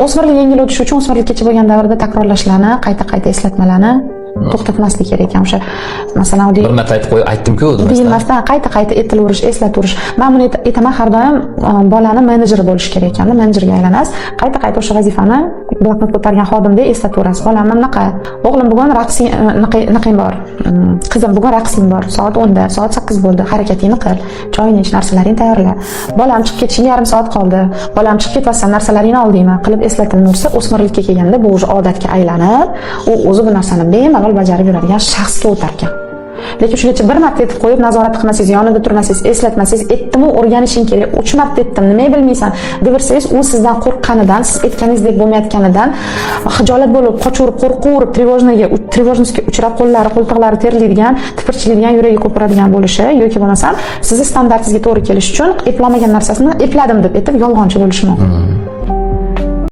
O'smirlik yengil o'tishi uchun o'smirlikkacha bo'lgan davrda takrorlashlarni, qayta qayta eslatmalarni to'xtatmaslik kerak ekan. O'sha, masalan, Bir marta aytib qo'yib, aytdim-ku demasdan. Deyilmasdan, qayta qayta aytilaverish, eslataverish. Man buni aytaman har doim, bolani menejeri bo'lish kerak ekanda, menejerga aylanasiz, qayta qayta o'sha vazifani bloknot ko'targan xodimdek eslatverasiz. Bolam bunaqa, o'g'lim, bugun raqsing, anaqang bor, qizim, bugun raqsing bor soat 10da, soat 8 bo'ldi, harakatingni qil, choyingni ich, narsalaringni tayyorla. Bolam, chiqib ketishingga yarim soat qoldi. Bolam, chiqib ketyapsan, narsalaringni oldingmi, qilib eslatilaversa, o'smirlikka kelganda bu уже odatga aylanib, u o'zi bu narsani bemalol bajarib yuradigan shaxsga o'tar ekan. Lekin shungacha bir marta aytib qo'yib, nazorat qilmasangiz, yonida turmasangiz, eslatmasangiz, "Aytdimu, o'rganishing kerak, uch marta aytdim, nimaga bilmaysan?" deversangiz, u sizdan qo'rqqanidan, siz aytganingizdek bo'lmayotganidan xijolat bo'lib, qochaverib, qo'rqaverib, тревожность ga uchrab, qo'llari, qo'ltiqlari terlaydigan, tipirchilaydigan, yuragi ko'piradigan bo'lishi yoki bo'lmasam sizni standartingizga to'g'ri kelish uchun eplolmagan narsasini epladim deb aytib, yolg'onchi bo'lishi mumkin.